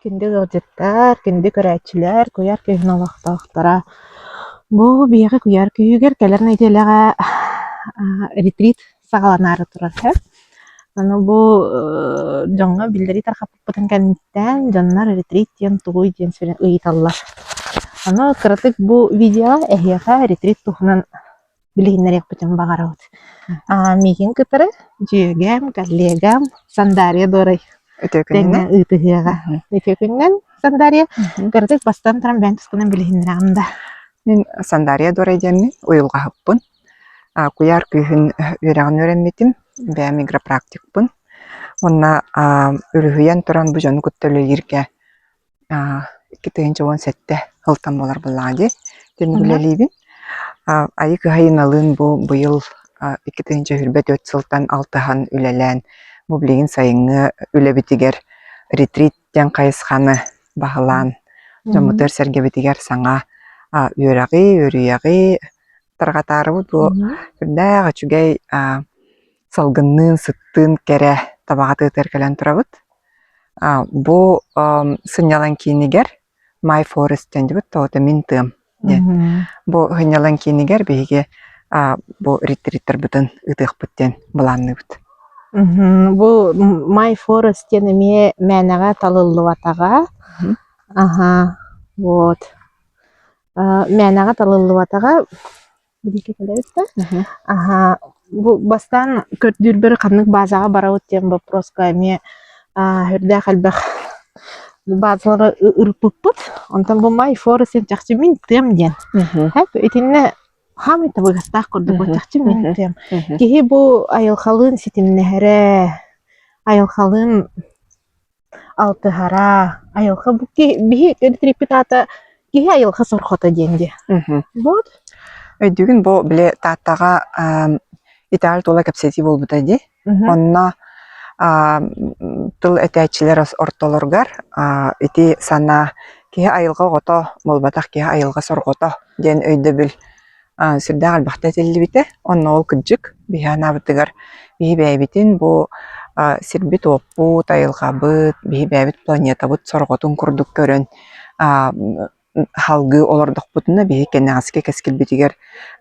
Күндү ыалдьыттар, күндү көрөөччүлэр, куйаар күһүн олохтоохторо! Бу биһиэхэ куйаар күһүгэр кэлэр нэдиэлэҕэ ретрит саҕаланаары турар сөп. Аны бу дьоҥҥо биллэрии тарҕаппыппытын кэнниттэн дьоннор ретрит диэн тугуй диэн сүрүн ыйыталлар. Аны кыратык бу видеоҕа эһиэхэ ретрит туһунан билиһиннэриэхпитин баҕарабыт. Миигин кытары дьүөгэм, коллегам Сандария Дорай Үтүө тэҥҥэ күнүнэн. ыытыһыаҕа. Үтүө күнүнэн, Сандария. Кыратык бастан туран бэйэҥ тускунан билиһиннэрэҕин да. Мин Сандария Дорай диэммин, уйулҕаһыппын. Куйаар күүһүн үөрэҕин үөрэммитим, бэйэм игропрактикпын. Уонна үлүһүйэн туран бу дьону кытта үлэлииргэ 2017 сылтан буолар буоллаҕа дии. Итинник үлэлиибин. Айыы Кыһайыналыын бу быйыл 2024 сылтан алтыһан үлэлээн, бу билигин сайыҥҥы үлэбитигэр ретрит диэн хайысханы баһылаан, дьоммутугар-сэргэбитигэр саҥа үөрэҕи, үөрүйэҕи тарҕатаарыбыт бу сүрдээх үчүгэй салгынныын, сыттыын кэрэ табаҕа тыатыгар кэлэн турабыт. Бу сынньалаҥ киинигэр My Forest диэн дьыбыт тоҕото мин тыам диэн. Бу сынньалаҥ киинигэр биһиги бу ретриттарбытын ыытыахпыт диэн былаанныыбыт. Бу My Forest диэн эмиэ мээнэҕэ талыллыбатаҕа. Аха, вот. Мээнэҕэ талыллыбатаҕа Билиитэ кэлэбит да? Аһаа, бу бастаан көрдүүрбэр ханнык базаҕа барабыт диэн боппуруоска эмиэ сүрдээх элбэх базалары ырыппыппыт. Онтон бу My Forest диэн чахчы мин тыам диэн. Хэп итиннэ хаамай табыгастаах курдук бу чахчы мин тыам. Киһи бу айылҕалыын ситимнэһэрэ, айылҕалыын алтыһара, айылҕа бу киһи биһи триппит аата киһи айылҕа сорҕото диэн дии. Вот. Өйдүүгүн бу били Тааттаҕа итэҕэл тула кэпсэтии буолбута дии. Онно тыл этээччилэр ортолоругар ити санаа киһи айылҕа оҕото буолбатах киһи айылҕа сорҕото диэн өйдөбүл сүрдээх элбэхтэ этиллибитэ. Онно ол кырдьык, биһи анаабытыгар биһи бэйэбитин бу сирбит-уоппут, айылҕабыт, биһи бэйэбит планетабыт сорҕотун курдук көрөн салгыы олордохпутуна биһи кэнэҕэски кэскилбитигэр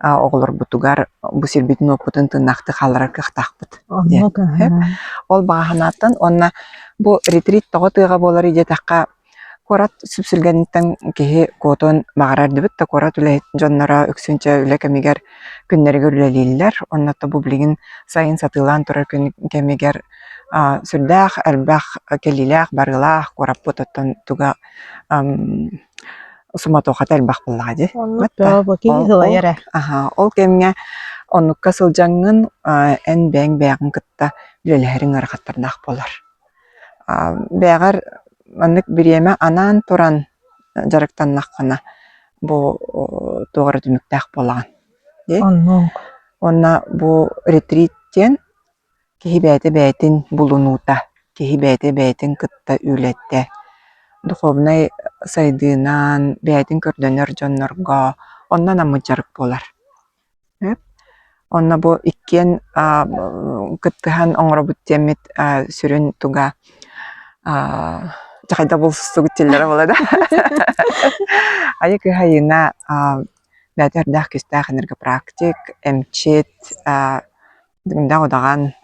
оҕолорбутугар бу сирбитин-уоппутун тыыннаахтык хаалларар кыахтаахпыт диэн. Ол баҕа санааттан уонна бу ретрит тоҕо тыаҕа буоларый диэтэххэ Куорат сүпсүлгэниттэн киһи куотуон баҕарар дибит да куорат үлэһит дьонноро үксүнчэ үлэ кэмигэр күннэригэр үлэлииллэр. Онно бу билигин сайын сатыылаан турар күн кэмигэр сүрдээх элбэх кэлиилээх-барыылаах куораппыт оттон туга суматохата элбэх буоллаҕа дии. Ол кэмҥэ оннукка сылдьаҥҥын эн бэйэҥ бэйэҕин кытта үлэлэһэриҥ ыарахаттардаах буолар. Бэйэҕэр маннык бириэмэ анаан туран дьарыктаннаххына бу туох эрэ түмүктээх буолаҕын дии. Оннук. Уонна бу ретрит диэн киһи бэйэтэ бэйэтин булунуута, киһи бэйэтэ бэйэтин кытта үлэтэ, духовнай сайдыынан бэйэтин көрдөнөр дьоннорго онно анаммыт дьарык буолар. Онно бу иккиэн кыттыһан оҥоробут диэммит сүрүн туга дьэ булсубут тиллэрэ буолла да Айыы кыһайына бэйэтэ эрдээх күүстээх энергопрактик, эмчит, дыгындаах удаҕан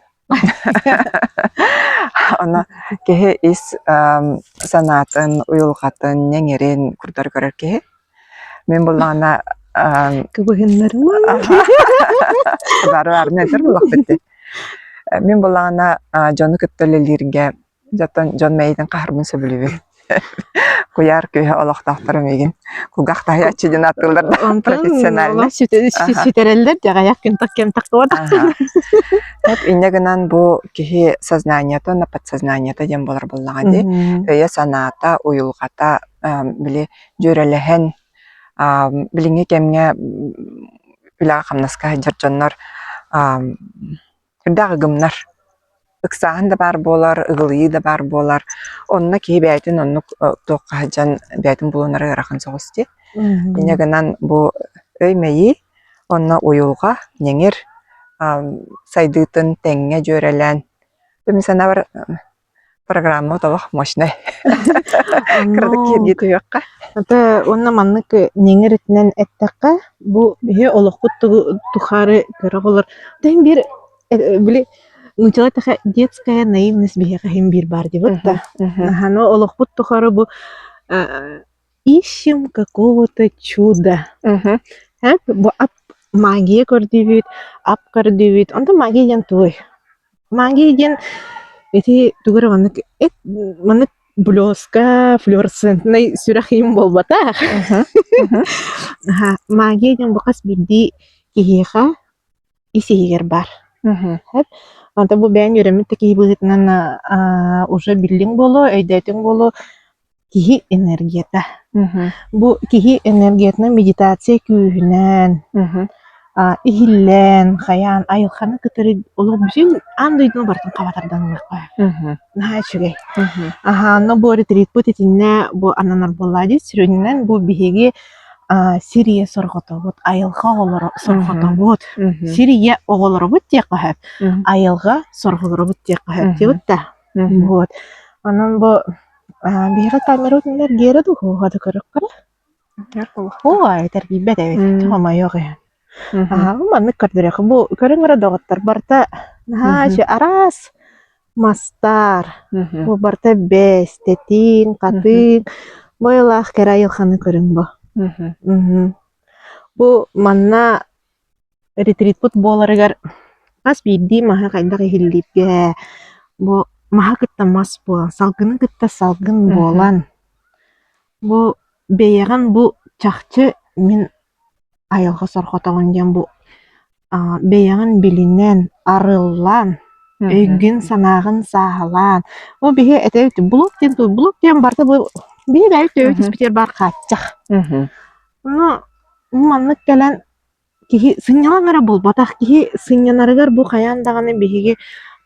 Ону киһи ис санаатын, уйулҕатын, ньэҥирин курдары көрөр киһи. Мин буллаҕына Кыбыһыннарымаҥ. Бары баарына этэр буоллахпыт дии. Мин буллаҕына дьону кытта үлэлииргэ Дьоттон дьон мэйиитин хаһарбын сөбүлүүбүн. Куйаар күүһэ олохтоохторо миигин кулгаах таһыйааччы диэн ааттыыллар да профессионально. Сүтэрэллэр дьаҕайах күн кэм тахсыбатах. Инньэ гынан бу киһи сознаниета уонна подсознаниета диэн буолар буоллаҕа дии. Өйө-санаата, уйулҕата били дьүөрэлэһэн билиҥҥи кэмҥэ үлэҕэ-хамнаска сылдьар дьоннор Үрдээх ыгымнар. Ыксааһын да баар буолар, ыгылыйыы да баар буолар. Онно киһи бэйэтин оннук туохха сылдьан бэйэтин булунара ыарахан соҕус дии. Инньэ гынан бу өй-мэйии уонна уйулҕа, ньэҥир сайдыытын тэҥҥэ дьүөрэлээн, мин санаабар. Программа тобох мощнай. Кыратык киһиргии түһүөххэ. Ата уонна маннык ньэҥир итинэн эттэххэ, бу биһи олохпут тухары кыра оҕолор тэн биир били нууччалыы эттэххэ детская наивность биһиэхэ иһин биир баар диэбит да. Аһаны олохпут тухары бу ищем какого-то чуда. Бу ап магия көрдүүбүт, ап көрдүүбүт. Онтон магия диэн тугуй? Магия диэн ити тугу эрэ маннык эт маннык блеска, флуоресцентнай сүрэх иһин буолбатах. Магия диэн бу хас биирдии киһиэхэ ис иһигэр баар. Онтон бу бэйэҥ үөрэммит да киһи быһыытынан уже биллиҥ буолуо, өйдөөтүҥ буолуо киһи энергията. Бу киһи энергиятынан медитация күүһүнэн, иһиллээн, хайаан айылҕаны кытары олох бүтүн аан дойдуну барытын хаба тардан ылыахха. Наһаа үчүгэй. Аһаа, онно бу ретритпыт итиннэ бу ананар буоллаа дии. Сүрүнүнэн бу биһиги сир ийэ сорҕотобут, айылҕа оҕолоро сорҕотобут. Сир ийэ оҕолоробут диэххэ сөп, айылҕа сорҕолоробут диэххэ сөп диэбит да. Вот. Онон бу биһиэхэ камерабыт эргиэрэ дуу, уһа да көрөххө Оо, этэргийбэт эбит, хомойуох иһин. Аһаа, маннык көрдөрүөххэ. Бу көрүҥ эрэ доҕоттор, барыта наһаа үчүгэй араас мастар. Бу барыта бэс, тэтиҥ, хатыҥ. Бу айылаах кэрэ айылҕаны көрүҥ бу. Бу манна ретритпыт буоларыгар хас биирдии маһы хайдах иһиллииргэ, бу маһы кытта мас буолан, салгыны кытта салгын буолан, бу бэйэҕин бу чахчы мин айылҕа сорҕотоҕун диэн бу бэйэҕин билинэн, арыллан, өйгүн-санааҕын сааһылаан. Бу биһи этэбит блок диэн тугуй? Блок диэн барыта бу биһи бэйэбит төбөбүт испитигэр баар хааччах. Ону маннык кэлэн киһи сынньалаҥ эрэ буолбатах, киһи сынньанарыгар бу хайаан даҕаны биһиги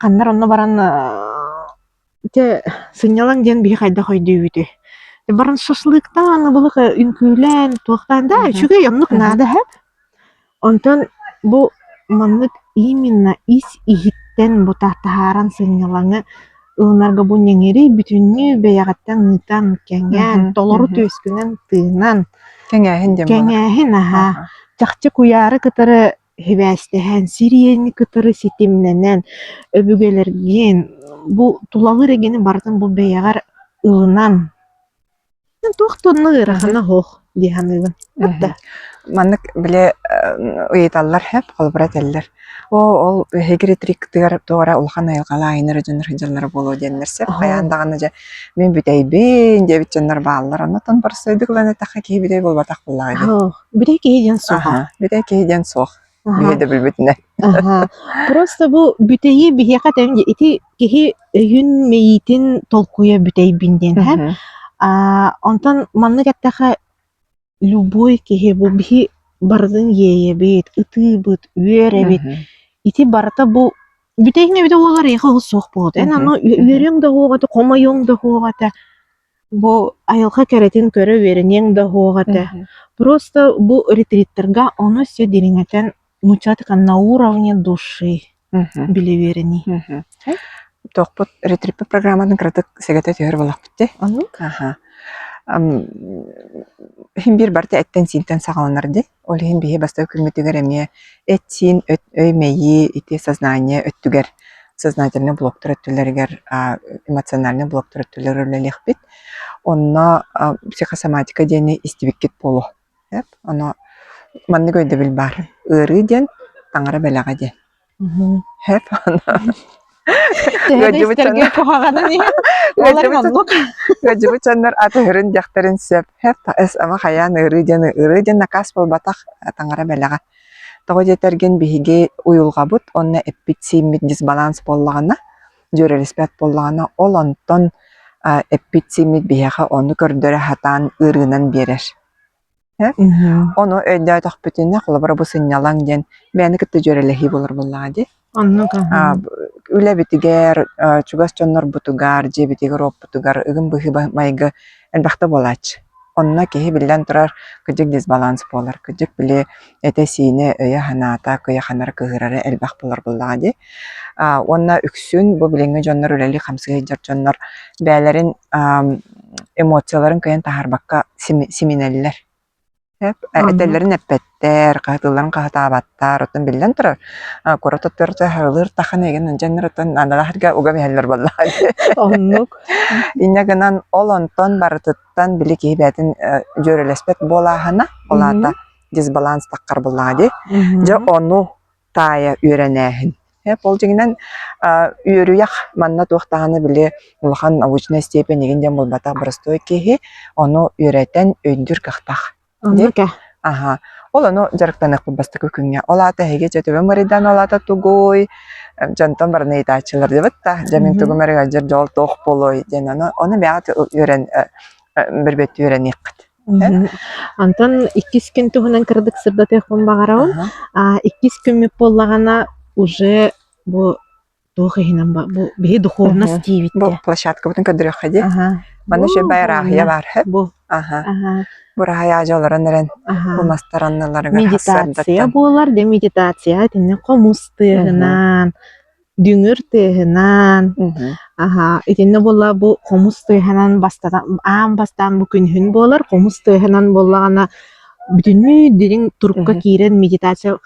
ханна онно баран ити сынньалаҥ диэн биһи хайдах өйдүүбүтүй? Баран шашлыктаан, былых үҥкүүлээн, туохтаан да үчүгэй оннук наада эһэ. Онтон бу маннык именно ис иһиттэн бу таһааран сынньалаҥы ылынарга бу ньэҥири бүтүннүү бэйэҕиттэн ыытан, кэҥээн, толору түөскүнэн тыынан Кэҥээһин диэн буолар. Кэҥээһин аһаа. Чахчы куйаары кытары сибээстэһэн, сириэни кытары ситимнэнэн, өбүгэлэргин, бу тулалыыр эйгэни барытын бу бэйэҕэр ылынан туох да онно ыарахана суох дии саныыбын. Атта. Маннык били ыйыталлар һэп, холобура этэллэр. Оо, ол эһиги ретрикытыгар туох эрэ улахан айылҕалаах айаннар дьоннор сылдьаллара буолуо диэннэр сөп. Хайаан даҕаны дьэ мин бүтэйбин диэбит дьоннор бааллар. Оннуттан боростуойдук ылан эттэххэ киһи бүтэй буолбатах буоллаҕа дии. Бүтэй киһи диэн суох. Аха, бүтэй киһи диэн суох. Биһи да билбитинэн. Аха. Просто бу бүтэйи биһиэхэ тэҥ ити киһи өйүн мэйиитин толкуйа бүтэйбин диэн һэ. Аа, онтон маннык эттэххэ любой киһи бу биһи барытын иэйэбит, ытыыбыт, үөрэбит. Ити барыта бу бүтэйиҥ эбитэ буоллар эйиэхэ ол суох буолуо. Эн аны үөрүөҥ да суох этэ, хомойуоҥ да суох этэ. Бу айылҕа кэрэтин көрө үөрэниэҥ да суох этэ. Просто бу ретриттарга ону өссө дириҥэтэн нууччалыы на уровне души билэ үөрэнии. Туохпут ретриппит программатын кыратык сэгэтэ түһэр буоллахпыт дии. Оннук. Аха. Иһин биир барыта эттэн-сиинтэн саҕаланар дии. Ол иһин биһи бастакы күммүтүгэр эмиэ эт-сиин, өй-мэйии, ити сознание өттүгэр, сознательный блоктар өттүлэригэр, эмоциональный блоктар өттүлэригэр үлэлиэхпит. Онно психосоматика диэни истибиккит буолуо. Ону маннык өйдөбүл баар. Ыарыы диэн таҥара бэлэҕэ диэн. Хэп Төһө да истэргэ куһаҕанын иһин, ол эрэн оннук. Ыалдьыбыт дьоннор атыһырын диэхтэрин сөп. Хэп ама хайаан ыарыы диэн ыарыы диэн накаас буолбатах таҥара бэлэҕэ. Тоҕо диэтэргин биһиги уйулҕабыт уонна эппит-сииммит дисбаланс буоллаҕына, дьүөрэлэспэт буоллаҕына, ол онтон эппит-сииммит биһиэхэ ону көрдөрө сатаан ыарыынан биэрэр. Ону өйдөөтөхпүтүнэ, холобура, бу сынньалаҥ диэн бэйэни кытта дьүөрэлэһии буолар буоллаҕа дии. Оннук Үлэбитигэр, чугас дьоннорбутугар, дьиэбитигэр-уоппутугар ыгым быһыы-майгы элбэхтэ буолааччы. Онно киһи биллэн турар кырдьык дисбаланс буолар. Кырдьык били этэ-сиинэ, өйө-санаата кыйаханара, кыһыырара элбэх буолар буоллаҕа дии. Уонна үксүн бу билиҥҥи дьоннор үлэлии-хамсыы сылдьар дьоннор бэйэлэрин эмоцияларын кыайан таһаарбакка симинэллэр. Этэллэрин эппэттэр, хаһытыылларын хаһытаабаттар. Оттон биллэн турар, куорат оттор хаһылыыр тахан эйигин дьоннор оттон наадалаах угам иһэллэр буоллаҕа дии. Оннук. Инньэ гынан ол онтон барытыттан били киһи бэйэтин дьүөрэлэспэт буолааһына, ол аата дисбаланс таххар буоллаҕа дии. Дьэ ону таайа үөрэнээһин. Ол дьиҥинэн үөрүйэх манна туох даҕаны били улахан научнай степень игин диэн буолбатах боростуой киһи ону үөрэтэн өйдүүр кыахтаах. Оннук ээ. Аха. Ол ону дьарыктаныахпыт бастакы күҥҥэ. Ол аата эһиги дьэ төбөм ыарыйдаан ол аата тугуй? Дьонтон барыны ыйытааччылар дебит да, дьэ мин тугум эрэ ыалдьар дьол туох буолуой диэн ону ону бэйэҕит үөрэн бэрбэт үөрэниэххит. Онтон иккис күн туһунан кыратык сырдатыахпын баҕарабын. Иккис күммүт буоллаҕына уже бу туох иһинэн бу биһи духовность диибит Бу площадкабытын көрдөрүөххэ дии. Манна үчүгэй бай ырааһыйа баар Бу. Бу ырааһыйа дьэ олорон эрэн бу мастар анныларыгар Медитация буолар, де медитация итиннэ хомус тыаһынан, дүҥүр тыаһынан, аһа итиннэ буолла бу хомус тыаһынан бастатан аан бастаан бу күнүһүн буолар, хомус тыаһынан буоллаҕына бүтүннүү дириҥ турукка киирэн медитация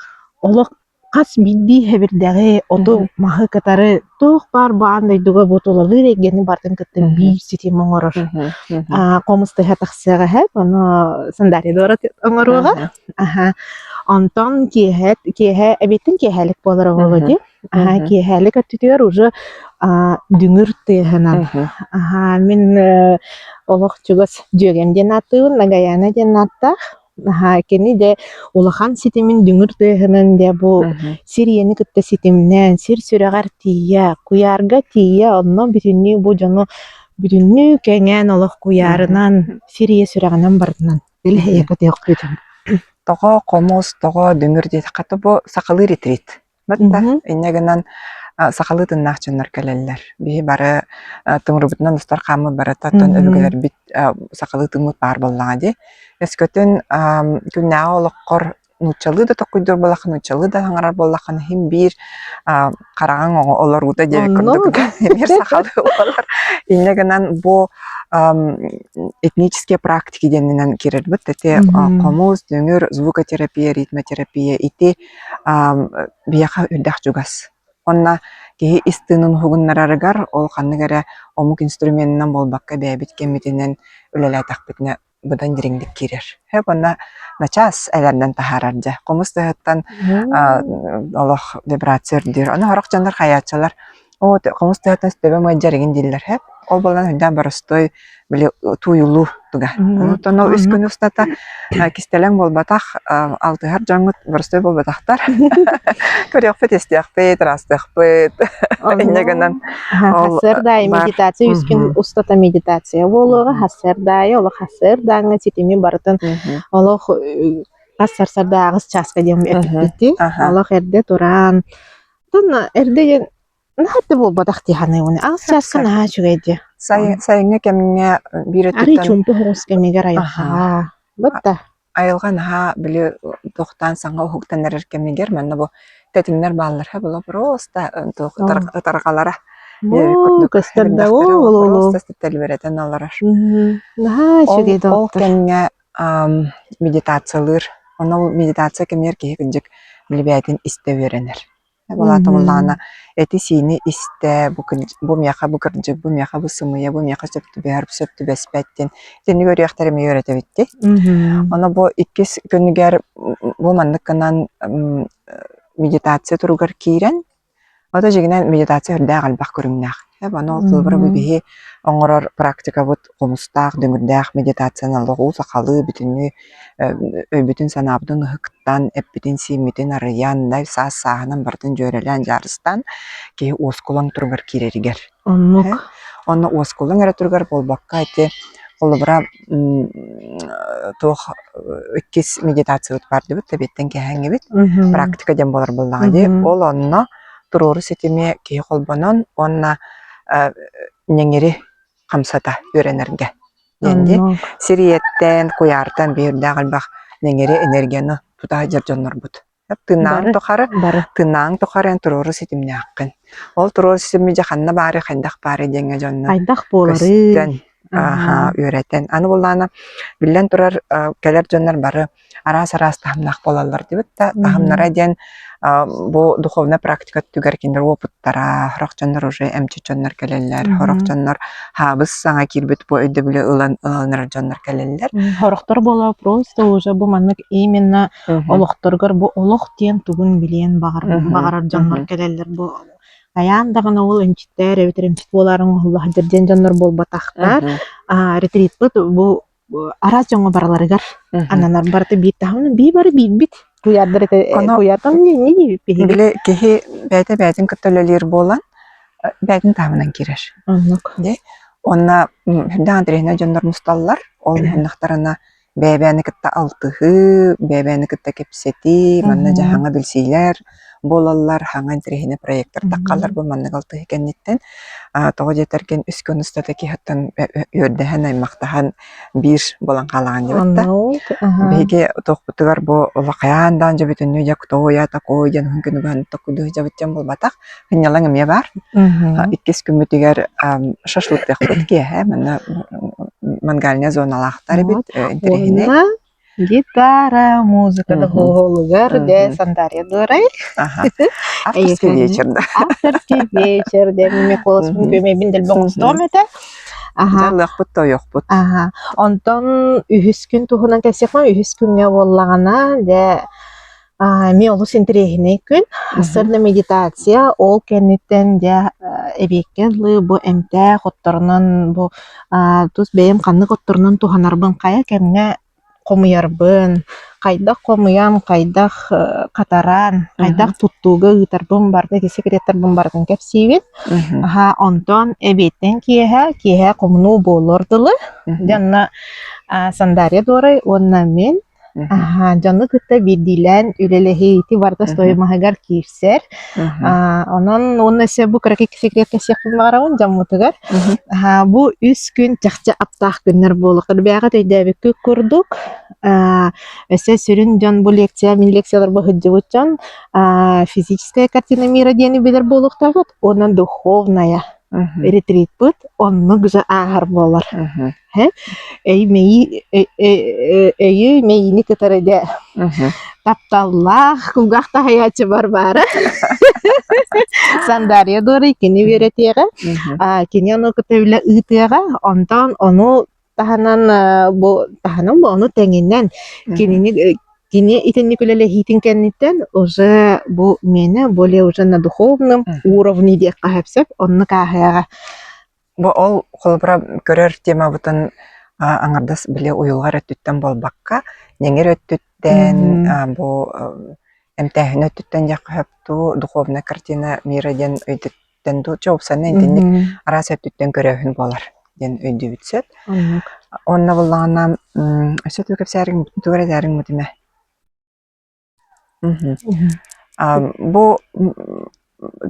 олох хас биирдии хэбирдэҕи, оту, маһы кытары туох баар бу аан дойдуга бу тулалыыр эйгэни барытын кытта биир ситим оҥорор. Хомус тыаһа тахсыаҕа эһэт, ону Сандария Дора оҥоруоҕа. Аха. Онтон киэһэ киэһэ эбиэттэн киэһэлик буолара буолуо дии. Аха, киэһэлик өттүтүгэр уже дүҥүр тыаһынан. Аха, мин олох чугас дьүөгэм диэн ааттыыбын, Нагаяна диэн ааттаах. Аха, кини дьэ улахан ситимин дүҥүр тыаһынан дьэ бу сир ийэни кытта ситимнээн, сир сүрэҕэр тиийэ, куйаарга тиийэ, онно бүтүннүү бу дьону бүтүннүү кэҥээн олох куйаарынан, сир ийэ сүрэҕинэн барытынан Билэһийэ көтүөхпүт. Тоҕо хомус, тоҕо дүҥүр диэтэххэ, то бу сахалыы ретрит. Батта инньэ гынан сахалыы тыннаах дьоннор кэлэллэр. Биһи бары тымырбытынан устар хааммыт барыта, оттон өбүгэлэрбит сахалыы тыыммыт баар буоллаҕа дии. Өскөтүн күннээҕи олоххор нууччалыы да толкуйдуур буоллаххына, нууччалыы да саҥарар буоллаххына, иһин биир хараҕыҥ олоруута диэбит курдук эмиэ сахалыы буолар. Инньэ гынан бу этнические практики диэнинэн киирэрбит. Ити хомус, дүҥүр, звукотерапия, ритмотерапия ити биһиэхэ үрдэх чугас. Уонна киһи ис тыынын уһугуннарарыгар ол ханнык эрэ омук инструменынан буолбакка бэйэбит кэммитинэн үлэлээтэхпитинэ быдан дириҥник киирэр. Сөп уонна начаас элэрдэн таһаарар дьэ. Хомус тыаһыттан олох вибрация үрдүүр. Ону сорох дьоннор хайааччылар оо хомус тыаһыттан төбөм ыалдьар игин дииллэр сөп. Ол буолан үрдээн боростуой били тууйуллуу туга. Онтон ол үс күн устата кистэлэҥ буолбатах алтыһар дьоҥҥут боростуой буолбатахтар. Көрүөхпүт, истиэхпит, ыраастыахпыт. Инньэ гынан ол Хасыардаайы бар. медитация үс күн устата медитация буолуоҕа. Хасыардаайы олох хасыардааҥҥа ситими барытын олох хас сарсыарда аҕыс чааска диэн эппиппит Олох эрдэ тураан. Тон эрдэ диэн наһаа да буолбатах дии саныыбын. Аҕыс чааска наһаа үчүгэй дии. Сайыҥҥы кэмҥэ биир Арый өттүттэн чуумпу соҕус кэмигэр айылҕаҕа. Бытта. Айылҕа наһаа били туохтаан саҥа уһуктан эрэр кэмигэр манна бу тэтимнэр бааллар было просто туох ытарҕалара диэбит курдук көстөр да просто тэлбэрэтэн олорор. Наһаа үчүгэй Ол кэмҥэ медитациялыыр. Онно ол медитация кэмигэр киһи кырдьык билбээтин истэ үөрэнэр. Былаата буоллаҕына эти-сиини истэ, бу бу миэхэ бу кырдьык, бу миэхэ бу сымыйа, бу миэхэ сөп түбэһэр, сөп түбэспэт диэн итинник үөрүйэхтэри эмиэ үөрэтэбит дии. Ону бу иккис күнүгэр бу маннык гынан медитация туругар киирэн, ото дьиҥинэн медитация үрдээх элбэх көрүҥнээх. Ону ол холобура бу биһи оҥорор практикабыт хомустаах, дүҥүрдээх медитацияны олох уу сахалыы бүтүннүү өйбүтүн-санаабытын ыһыктан, эппитин-сииммитин арыйан, да саас-сааһынан барытын дьүөрэлээн, дьаарыстаан киһи уоскулаҥ туругар киирэригэр. Оннук. Онно уоскулаҥ эрэ туругар буолбакка ити холобура туох иккис медитациябыт баар дибит, тэбиэттэн кэһээҥҥибит практика диэн буолар буоллаҕа дии. Ол онно туруору ситими киһи холбонон уонна ньэҥири хамсата үөрэнэргэ. Диэн дии. Оннук. Сир ийэттэн, куйаартан биирдээх элбэх нэҥири энергияны тута сылдьар дьоннорбут. Тыыннааҕыҥ Бары, тухары, бары. тыыннааҕыҥ тухары эн туруору ситимнээххин. Ол туруору ситими дьэ ханна баарый, хайдах баарый диэҥҥэ дьонно Хайдах буоларый? көстөн, ааһа, Аһаа. үөрэтэн. Аны буоллаҕына, биллэн турар, кэлэр дьоннор бары араас-араас таһымнаах буолаллар диэбит да, таһымнара диэн бу духовная практика өттүгэр кинилэр уопуттара, сорох дьоннор уже эмчит дьоннор кэлэллэр, сорох дьоннор хаабыс саҥа киирбит бу өйдөбүлү ылан ылан дьоннор кэлэллэр. Сорохтор буола просто уже бу маннык именно олохторугар бу олох диэн тугун билиэн баҕарар дьоннор кэлэллэр бу хайаан даҕаны ол эмчиттэр эбэтэр эмчит буолаарын оҥоһулла сылдьар диэн дьоннор буолбатахтар. Ретритпыт бу араас дьоҥҥо барыларыгар ананар барыта биир таһымын бии бары биирбит куйаардар этэ куйаартан не диэбиппит Били киһи бэйэтэ бэйэтин кытта үлэлиир буолан бэйэтин таһымынан киирэр. Оннук. Дии. Уонна үрдээх интэриэһинэй дьоннор мусталлар. Ол муһуннахтарына бэйэ-бэйэни кытта алтыһыы, бэйэ-бэйэни кытта кэпсэтии, манна дьэ саҥа билсиилэр буолаллар, саҥа интэриэһинэй проектар таххаллар бу маннык алтыһыы кэнниттэн. Тоҕо диэтэргин үс күн устата киһиттэн үөрдэһэн, аймахтаһан биир буолан хаалаҕын диэбит да. Биһиги туохпутугар бу улахайаан даан дьэ бүтүннүү дьэ кто я такой диэн уһун күнү быһан токкуйдуу сылдьабыт диэн буолбатах. Сынньалаҥ эмиэ баар. Иккис күммүтүгэр шашлыктыахпыт киэһэ манна мангальная зоналаахтар эбит интэриэһинэй. Гитара, музыка доҕуһуолугар дэ Сандария Дуорай. Авторский вечер да. Авторский вечер дэ Миколаспын күөмэйбин дэлби оҥостуом этэ. Дьаллыахпыт тойохпут. Аха. Онтон үһүс күн туһунан кэпсиэхпин үһүс күҥҥэ буоллаҕына дэ эмиэ олус интэриэһинэй күн. Сарсыарда медитация, ол кэнниттэн дьэ эбиэккэ дылы бу эмтээх отторунан бу тус бэйэм ханнык отторунан туһанарбын хайа кэмҥэ хомуйарбын, хайдах хомуйан, хайдах хатаран, хайдах туттууга ыытарбын барыта ити секреттарбын барытын кэпсиибин. Аһаа, онтон эбиэттэн киэһэ, киэһэ хомунуу буолуор дылы, дьэ онно Сандария Дуорай уонна мин Аһаа, дьону кытта биирдиилээн үлэлэһии ити барыта стоимоһыгар киирсэр. Онон уонна өссө бу кыракый секрет кэпсиэхпин баҕарабын дьоммутугар. Аһаа, бу үс күн чахчы аптаах күннэр буолуохтар. Бэйэҕит өйдөөбүккүт курдук, өссө сүрүн дьон бу лекция, мин лекцияларбар сылдьыбыт дьон физическая картина мира диэни билэр буолуохтааххыт уонна духовная ретритпыт оннук же ааһар буолар. Өй-мэйии өйү мэйиини кытары дьэ тапталлаах кулгаах таһыйааччы Варвара Сандария Дуорай кини үөрэтиэҕэ, кини ону кытта үлэ ыытыаҕа, онтон ону таһынан бу таһынан бу ону тэҥинэн кинини кини итинник үлэлэһиитин кэнниттэн уже бу миэнэ более уже на духовном уровне диэххэ сөп оннук ааһыаҕа. Бу ол холобура көрөр темабытын аҥардас били уйулҕа эрэ өттүттэн буолбакка, ньэҥир өттүттэн, бу эмтээһин өттүттэн диэххэ сөп дуу, духовная картина мира диэн өйдөттөн дуу, чэ уопсайынан итинник араас өттүттэн көрөөһүн буолар диэн өйдүүбүт сөп. Уонна буоллаҕына өссө тугу кэпсээриҥ тугу эрэ этээриҥ бутуме? Бу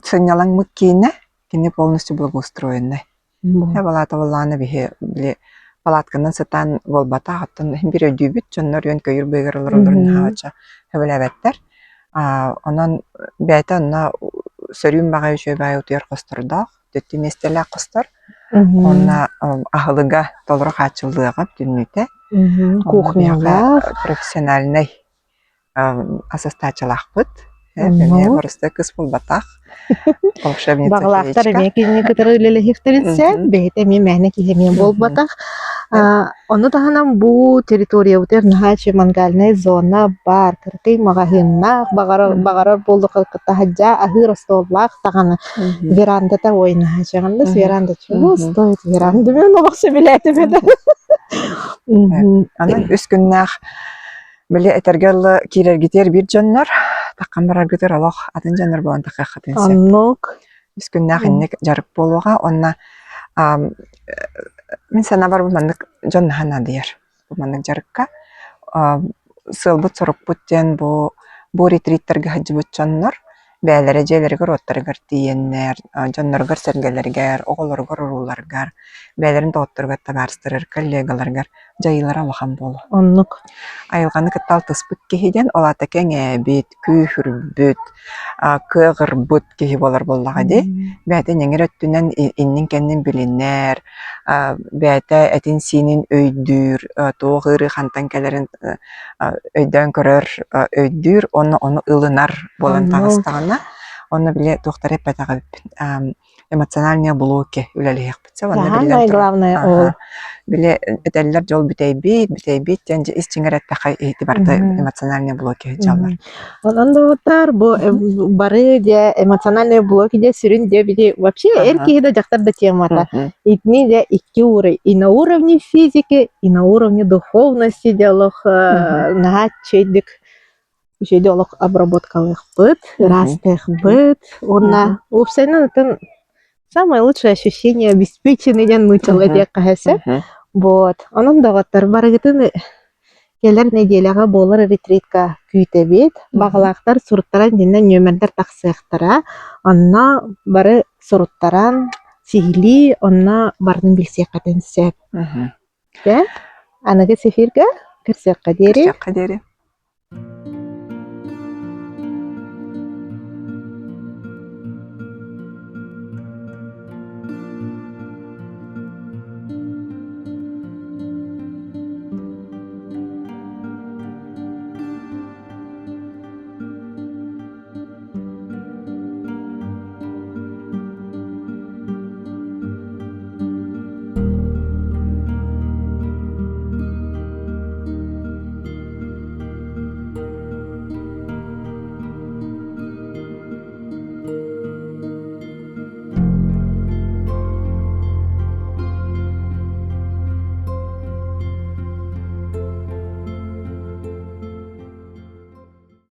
сынньалаҥмыт киинэ, кини полностью благоустроенный. Балаата буоллаҕына биһи били палатканан сытан буолбатах, оттон иһин биир өйдүүбүт, дьоннор үөн-көйүүр быыһыгар олороллорун наһаа сөбүлээбэттэр. Онон бэйэтэ онно сөрүүн баҕайы үчүгэй баҕайы утуйар хостордоох, төттүү миэстэлээх хостор. Уонна аһылыга толору хааччыллыаҕа бүтүннүүтэ. Кухнялаах. Профессиональнай Асастаачалаахпыт, эмиэ барыста кыс буолбатах. Волшебница Баҕалаахтар феечка. эмиэ кинини кытары үлэлэһиэхтэрин сөп, бэйэтэ эмиэ мээнэ киһи эмиэ буолбатах. Ону таһынан бу территориябытыгар наһаа үчүгэй мангальнай зона баар, кыракый маҕаһыыннаах, баҕарар баҕарар буоллахха таһырдьа аһыыр остуоллаах даҕаны верандата ой наһаа үчүгэй веранда чего стоит веранда мен олох сөбүлээтим этэ. Анан үс күннээх Били этэргэ дылы киирэргитигэр биир дьоннор, таххан бараргытыгар олох атын дьоннор буолан таххыаххытын сөп. Оннук. Үс күннээх инник дьарык буолуоҕа уонна мин санаабар бу маннык дьон наһаа наадыйар. Бу маннык дьарыкка. Сыалбыт-сорукпут диэн бу бу ретриттэргэ сылдьыбыт дьоннор. Бэйэлэрэ дьиэлэригэр-уоттарыгар тиийэннэр, дьонноругар-сэргэлэригэр, оҕолоругар-урууларыгар, бэйэлэрин доҕотторугар, табаарыстарыгар, коллегаларыгар дьайыылара улахан буолуо. Оннук. Айылҕаны кытта алтыспыт киһи диэн ол аата кэҥээбит, күүһүрбүт, кыаҕырбыт киһи буолар буоллаҕа дии. Бэйэтэ ньэҥир өттүнэн иннин-кэннин билинэр, бэйэтэ этин-сиинин өйдүүр, туох ыарыы хантан кэлэрин өйдөөн көрөр, өйдүүр уонна ону ылынар буолан таҕыстаҕына, онно били туохтары эппэтэх эбиппин эмоциональные блоки үлэлэһиэхпит сөп. Онно биллэн Самое турар. главное ол. Аха. Били этэллэр дьол бүтэйбит, бүтэйбит диэн ис дьиҥэр эттэххэ ити барыта эмоциональные блоки сылдьаллар. Онон доҕоттоор, бу бары дьэ эмоциональные блоки дьэ сүрүн дьэ били вообще эр киһи да дьахтар да темата. Итини дьэ икки уровень. И на уровне физики, и на уровне духовности дьэ олох наһаа үчүгэйдик үчүгэйдик олох обработкалыахпыт, ыраастыахпыт. Уонна уопсайынан атын самое лучшее ощущение обеспеченный диэн нууччалыы этиэххэ сөп. Вот. Онон доҕоттор барыгытын кэлэр нэдиэлэҕэ буолар ретритка күүтэбит. Баҕалаахтар суруттаран итиннэ нүөмэрдэр тахсыахтара. Онно бары суруттаран сиһилии онно барытын билсиэххитин сөп. Дьэ, аныгы эфиргэ көрсүөххэ диэри. Көрсүөххэ диэри.